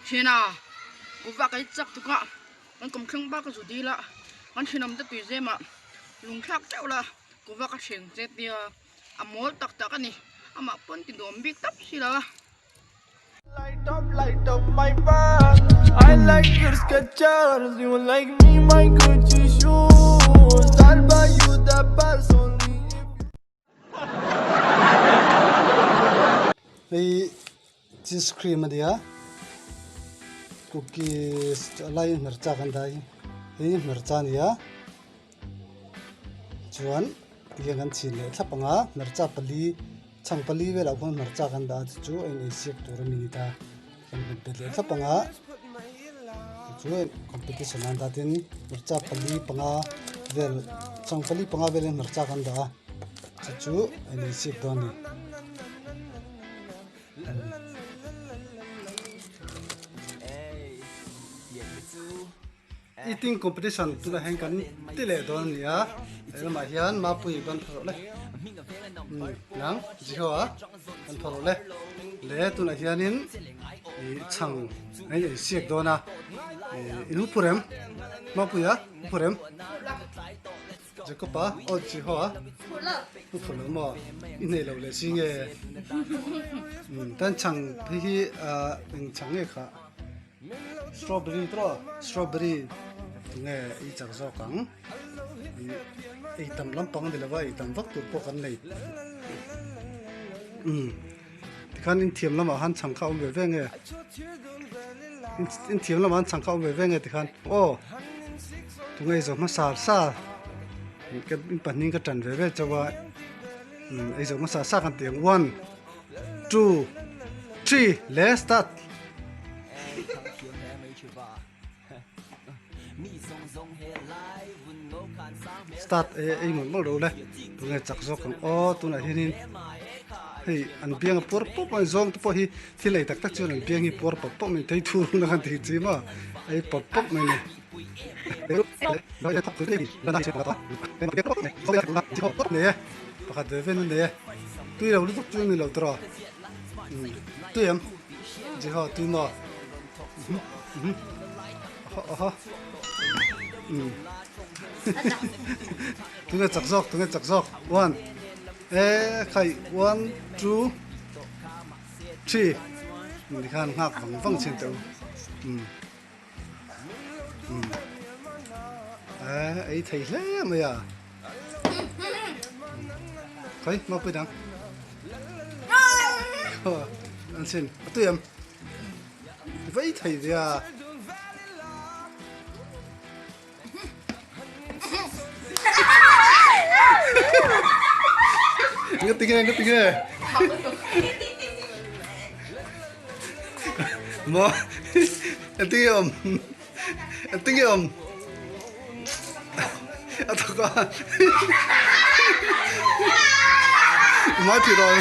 Thiana kuhva ka chak tuk a kan kawm thleng bak a zu dil a kan thenawm te tui zem ah lung thlak teuh la kuhva ka hreng che tia a mawl tak tak a ni amah pawn ti nuam bik tawp si lo a. Light up, light up my path. I like your Skechers, you like me, my Gucci shoes. I'll buy you the purse only if Hei cheese cream a nia cookies chu a laiin hmarcha kan dah hi hei hmarcha a nia chuan tihian kan chhin leh thlap ang a hmarcha pali chhang pali velah khuan hmarcha kan dah a chu chu a in eisiak tur a ni ta kan hmet bet leh thlap ang a tichuan competition an dah tin hmarcha pali panga vel chhang pali panga velin hmarcha kan dah a chu chu a in eisiak dawn a ni. Eating competition tunah hian kan ti leh dawn a ni a he lamah hian mapui ban phawrh le nang Jeho a ban phawrh le le tunah hianin ih chhang a in ei siak dawn a ih in hu rem mapui a hu rem Jacob a aw Jeho a hu phur lo maw i nei lo leh si nge tan chhang phei hi ah eng chhang nge kha. Strawberry tawh strawberry nge i chak zawk ang ih ei tam lampang a ni lova ei tam vak tur pawh kan nei umm tikhan inthiam lamah khan chhang kha a awm ve ve nge inthiam lamah khan chhang kha a awm ve ve nge tikhan aw tunge ei zawh hmasa sa ka in pahnih ka tan ve ve chauh a umm ei zawh hmasa sa kan ti ang one. Two, three, le start. Start e ei mawlh mawlh ro le tunge chak zawk ang aw tunah hianin hei an biang a puar pawp mai zawng te pawh hi thil ei tak tak chuan an biang hi puar pawp pawp mai thei thur na khan tih chi maw ei pawp pawp mai ni. Pakhat ve ve na nei e tui lo lutuk chu ni lo tawh tui em Jeho tui maw awhaw tunge chak zawk tunge chak zawk one e khai one two three tikhan nghak vang vang chin teh u. Ei thei hle mai a. Khoi mau pui dang. An sin a tui em. Vei thei ve a. Nga tinge nga tinge. Mo Engtin nge awm Engtin nge awm A thawk a Mai thih rawh